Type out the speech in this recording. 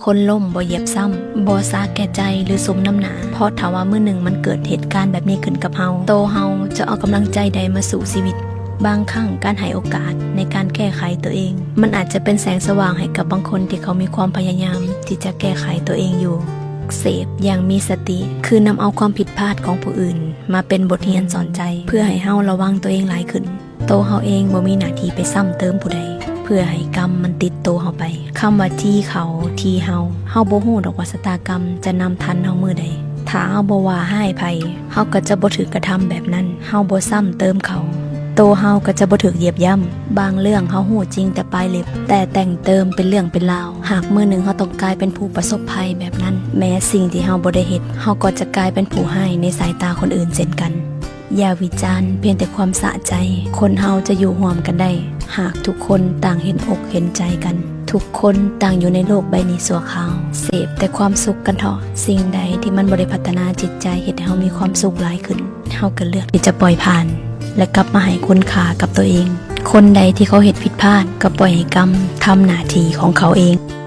ຄົນລົ້ມບໍ່ຢຽບຊ້ຳ, ບໍ່ສາແກ່ໃຈ ຫຼື ສົມນ້ຳໜ້າ, ເພາະຖ້າວ່າມື້ໜຶ່ງມັນເກີດເຫດການແບບນີ້ຂຶ້ນກັບເຮົາ, ໂຕເຮົາຈະເອົາກຳລັງໃຈໃດມາສູ້ຊີວິດ? ບາງຄັ້ງການໃຫ້ໂອກາດໃນການແກ້ໄຂຕົວເອງ ມັນອາດຈະເປັນແສງສະຫວ່າງໃຫ້ກັບບາງຄົນທີ່ເຂົາມີຄວາມພະຍາຍາມທີ່ຈະແກ້ໄຂຕົວເອງຢູ່. ເສບຢ່າງມີສະຕິ ຄືນຳເອົາຄວາມຜິດພາດຂອງຜູ້ອື່ນມາເປັນບົດຮຽນສອນໃຈ ເພື່ອໃຫ້ເຮົາລະວັງຕົວເອງຫຼາຍຂຶ້ນ. ໂຕເຮົາເອງບໍ່ມີໜ້າທີ່ໄປຊ້ຳເຕີມຜູ້ໃດ ເພື່ອໃຫ້ກຳມັນຕິດໂຕເຮົາໄປ. ຄຳວ່າທີ່ເຂົາທີ່ເຮົາ, ເຮົາບໍ່ຮູ້ດອກວ່າຊະຕາກຳຈະນຳທັນເຮົາມື້ໃດ. ຖ້າເຮົາບໍ່ວ່າຮ້າຍໃຜ, ເຮົາກໍຈະບໍ່ຖືກກະທຳແບບນັ້ນ, ເຮົາບໍ່ຊ້ຳເຕີມເຂົາ, ໂຕເຮົາກໍຈະບໍ່ຖືກຢຽບຢ່ຳ. ບາງເລື່ອງເຮົາຮູ້ຈິງແຕ່ປາຍເລັບ, ແຕ່ແຕ່ງເຕີມເປັນເລື່ອງເປັນລາວ. ຫາກມື້ໜຶ່ງເຮົາຕ້ອງກາຍເປັນຜູ້ປະສົບໄພແບບນັ້ນ, ແມ້ສິ່ງທີ່ເຮົາບໍ່ໄດ້ເຮັດ, ເຮົາກໍຈະກາຍເປັນຜູ້ຮ້າຍໃນສາຍຕາຄົນອື່ນເຊັ່ນກັນ. ຢ່າວິຈານພຽງແຕ່ຄວາມສະໃຈ. ຄົນເຮົາຈະຢູ່ຮ່ວມກັນໄດ້ ຫາກທຸກຄົນຕ່າງເຫັນອົກເຫັນໃຈກັນ. ທຸກຄົນຕ່າງຢູ່ໃນໂລກໃບນີ້ຊົ່ວຄາວ. ເສບແຕ່ຄວາມສຸກກັນເທາະ. ສິ່ງໃດທີ່ມັນບໍ່ໄດ້ພັດທະນາຈິດໃຈ ເຮັດໃຫ້ເຮົາມີຄວາມສຸກຫຼາຍຂຶ້ນ, ເຮົາກໍເລືອກທີ່ຈະປ່ອຍຜ່ານ ແລະ ກັບມາໃຫ້ຄຸນຄ່າກັບຕົວເອງ. ຄົນໃດທີ່ເຂົາເຮັດຜິດພາດ ກໍປ່ອຍໃຫ້ກຳທຳໜ້າທີ່ຂອງເຂົາເອງ.